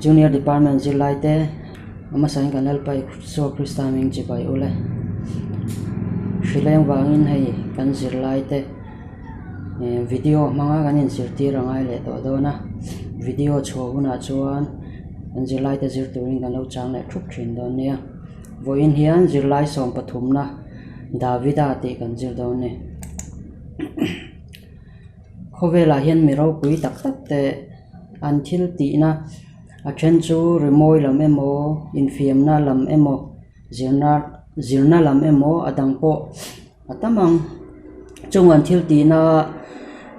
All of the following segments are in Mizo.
Junior Department zirlai te a hmasain kan Lalpa Isua Krista hming chibai ule. Hrileng vangin hei kan zirlai te video hmanga kan inzirtir a ngai leh tawh dawn a, video chhuah hunah chuan kan zirlai te zir turin kan lo chang leh thup thin dawn nia. Vawiin hian zirlai sawm pathumna Davida tih kan zir dawn a ni. Khawvelah hian mi ropui tak tak te an thil tihna a then chu rimawi lam emaw infiamna lam emaw zirna zirna lam emaw a dang pawh a tam ang. Chung an thil tihna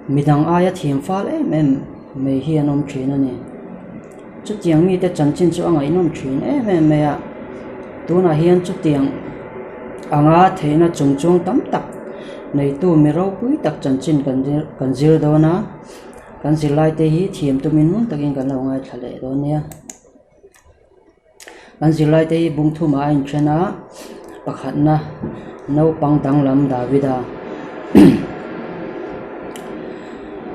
midang aia thiam fal em em mai hi an awm thin a ni. Chutiang mite chanchin chu a ngaihnawm thin em em mai a, tunah hian chutiang anga theihna chung chuang tam tak neitu mi ropui tak chanchin kan zir kan zir dawn a, kan zirlai te hi thiam tumin ngun takin kan lo ngaithla leh dawn nia. Kan zirlai te hi bung thumah a inthen a, pakhatna naupang danglam Davida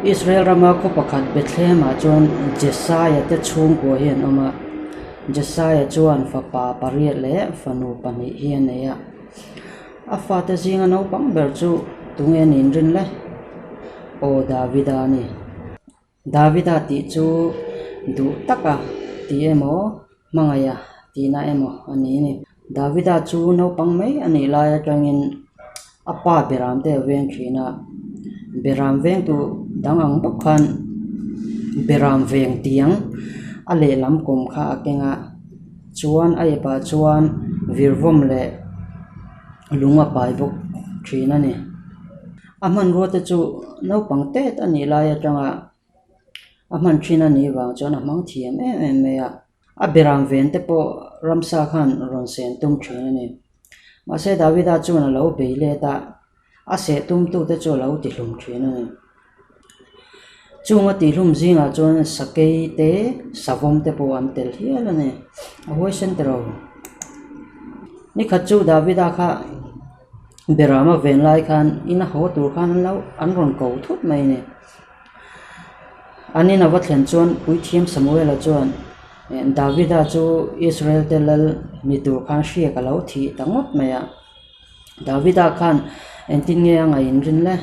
Israel rama khaw pakhat Bethlehem ah chuan Jesaia te chhungkua hi an awm a, Jesaia chuan fapa pariat leh fanu pahnih hi a nei a, a fate zinga naupang ber chu tunge an inrin le? Aw Davida a ni. Davida tih chu duh taka tih emaw hmangaiha tihna emaw a ni a ni. Davida chu naupang mai a nih lai atangin a pa beram te a veng thin a, beram vengtu dang ang bawk khan beram veng tiang a lehlam kawm kha a keng a, chuan a epah chuan virvawm leh lung a pai bawk thin a ni. A hmanrua te chu naupang tet a nih lai atanga a hman thin a nih vang chuan a hmang thiam em em mai a, a beram ven te pawh ramsa khan rawn sen tum thin a ni. Mahse Davida chuan a lo bei let a, a seh tum tu te chu a lo tihlum thin a ni. Chung a tihlum zingah chuan sakei te savawm te pawh an tel hial a ni, a huaisen ta lo. Nikhat chu Davida kha. Berama ven lai khan in a haw tur khan an lo an rawn ko thut mai a ni. An in a va thlen chuan Puithiam Samuela chuan Davida chu Israel te lal ni tur khan hriak a lo thih ta ngawt mai a. Davida khan engtin nge a ngaih inrin le?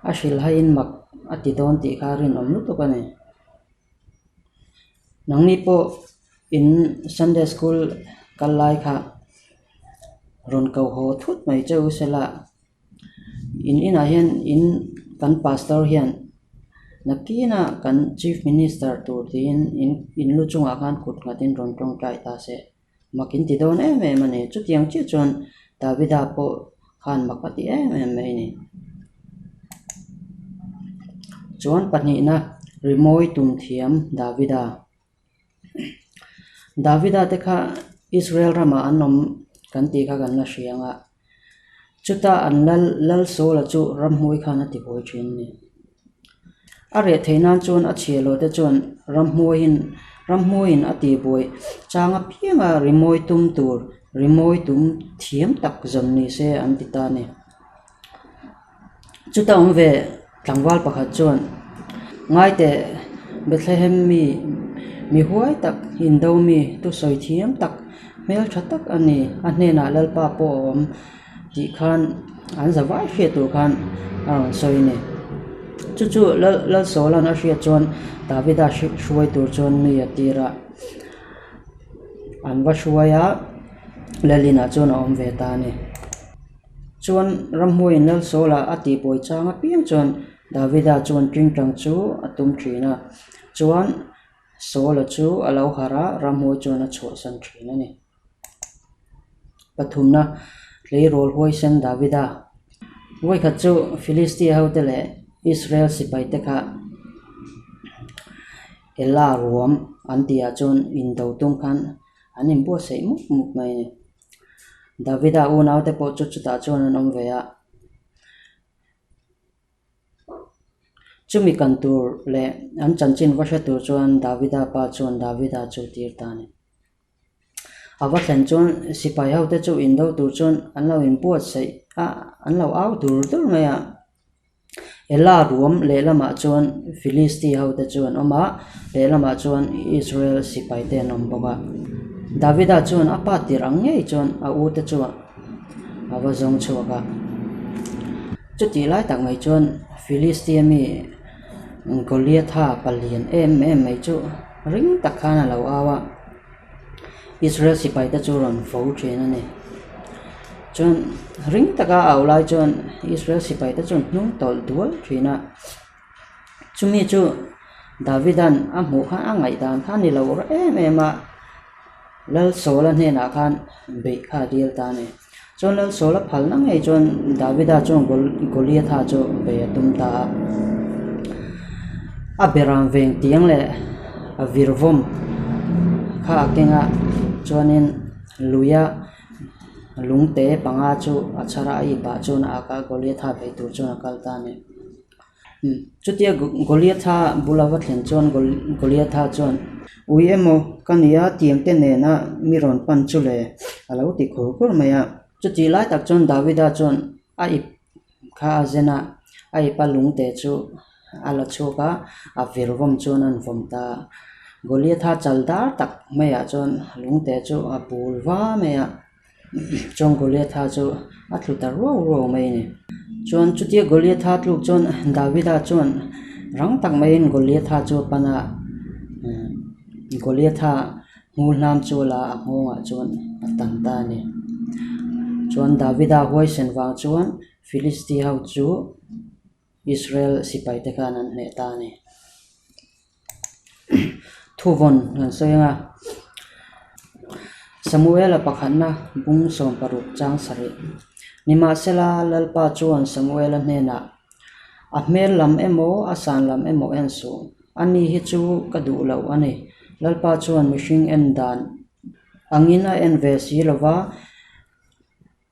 A hrilhaiin mak a ti dawn tih kha a rinawm lutuk a ni. Nangni pawh in Sunday school kal lai kha rawn ko haw thut mai che u sela in inah hian in kan pastor hian nakina kan chief minister tur tiin in in lu chungah khan kut nghatin rawn tawngtai ta se mak in ti dawn em em a ni chutiang chiah chuan Davida pawh khan mak a ti em em mai a ni. Chuan pahnihna rimawi tum thiam Davida. Davida te kha Israel ramah an awm kan tih kha kan la hria ang a, chuta an lal lal Saula chu ramhmui khan a ti buai thin a ni. A reh theih nan chuan a chhia lo te chuan ramhmuiin ramhmuiin a ti buai chang apianga rimawi tum tur rimawi tum thiam tak zawn ni se an ti ta a ni. Chuta awm ve tlangval pakhat chuan Ngaite Bethlehem mi mi huai tak indo mi thusawi thiam tak hmeltha tak a ni a hnenah Lalpa pawh a awm tih khan an za vai hriat tur khan a rawn sawi a ni. Chu chu Lal Lalsawla'n a hriat chuan Davida hruai tur chuan mi a tir a, an va hruai a Lalinah chuan a awm ve ta a ni. Chuan ramhmuaiin Lalsawla a tihbuai chang apiang chuan Davida chuan tingtang chu a tum thin a, chuan Sawla chu a lo harh a, ramhmuai chuan a chhuahsan thin a ni. Pathumna, Tleirawl huaisen Davida. Vawikhat chu Philistia hote leh Israel sipaite kha Ela ruam an tihah chuan indo tum khan an inbuatsaih mup mup mai a ni. Davida unaute pawh chu chutah chuan an awm ve a, chumi kan tur leh an chanchin va hre tur chuan Davida pa chuan Davida chu tir ta a ni. A va thlen chuan sipai ho te chu indo tur chuan an lo inbuatsaih a, an lo au dur dur mai a. Ela ruam lehlamah chuan Philisti hote chu an awm a, lehlamah chuan Israel sipaite an awm bawk a. Davida chuan a pa tir ang ngei chuan a ute chu a va zawng chhuak a. Chutih lai tak mai chuan Philistia mi Goliatha palian em em mai chu ring tak khan a lo au a. Israel sipai te chu rawn fo thin a ni. Chuan ring taka a au lai chuan Israel sipai te chuan hnung tawlh dual thin a. Chumi chu Davida'n a hmuh khan a ngaihdan kha a ni lo em em a, Lalsawla hnenah khan beih kha a dil ta a ni. Chuan Lalsawla phalna ngei chuan Davida chuan Goliatha chu bei a tum ta a. A beram veng tiang leh a virvawm kha a keng a, chuanin luia lungte panga chu a chhar a, a ipah chuan a ak a, Goliatha bei tur chuan a kal ta a ni. Chutia Goliatha bula va thlen chuan Goliatha chuan, Ui emaw ka nia tiangte nena mi rawn pan chu le a lo ti khur khur mai a. Chutih lai tak chuan Davida chuan a ip kha a zen a, a ipa lungte chu a la chhuak a, a vir vawm chuan a vawm ta a. Goliatha chal dar tak maiah chuan lungte chu a bul va mai a. Chuan Goliatha chu a tlu ta ruau ruau mai a ni. Chuan chutia Goliatha tluk chuan Davida chuan rang tak maiin Goliatha chu a pan a, Goliatha hmul hlam chu a la a, a nghawngah chuan a tan ta a ni. Chuan Davida huaisen vang chuan Philistia ho chu Israel sipai te khan an hneh ta a ni. Thuvawn kan sawi ang a, Samuela pakhatna bung 16 chang sarih. Nimahsela, Lalpa chuan Samuela hnenah, A hmel lam emaw, a san lam emaw en suh, ani hi chu ka duh loh a ni. Lalpa chuan mihring en dan angin a en ve si lo va,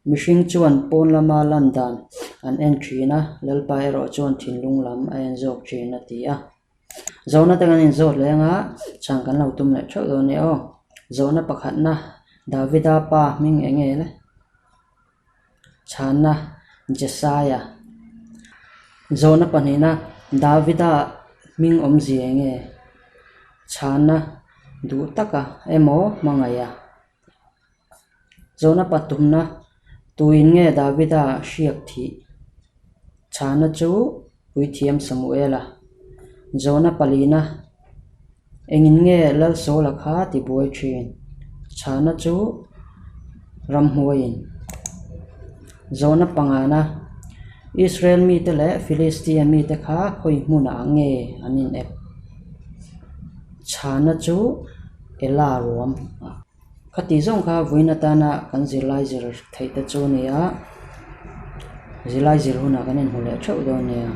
Mihring chuan pawn lama lan dan an en thin a, Lalpa erawh chuan thinlung lam a en zawk thin a ti a. Zawhna te kan inzawt leh anga chhan kan lo tum leh theuh dawn nia aw. Zawhna pakhatna, Davida pa hming eng nge le? Chhanna, Jesaia. Zawhna pahnihna, Davida hming awmzia eng nge? Chhanna, Duh taka emaw hmangaiha. Zawhna pathumna, Tuin nge Davida hriak thih? Chhana chu Puithiam Samuela. Zawhna palina, Engin nge Lalsawla kha tibuai thin? Chhana chu ramhnuaiin. Zawhna pangana, Israel mite leh Philistia mite kha khawi hmunah nge an inep? Chhana chu Ela ruam. Khati zawng kha vawiin atana kan zirlai zir theih te chu a ni a, zirlai zir hunah kan inhmu leh theuh dawn nia.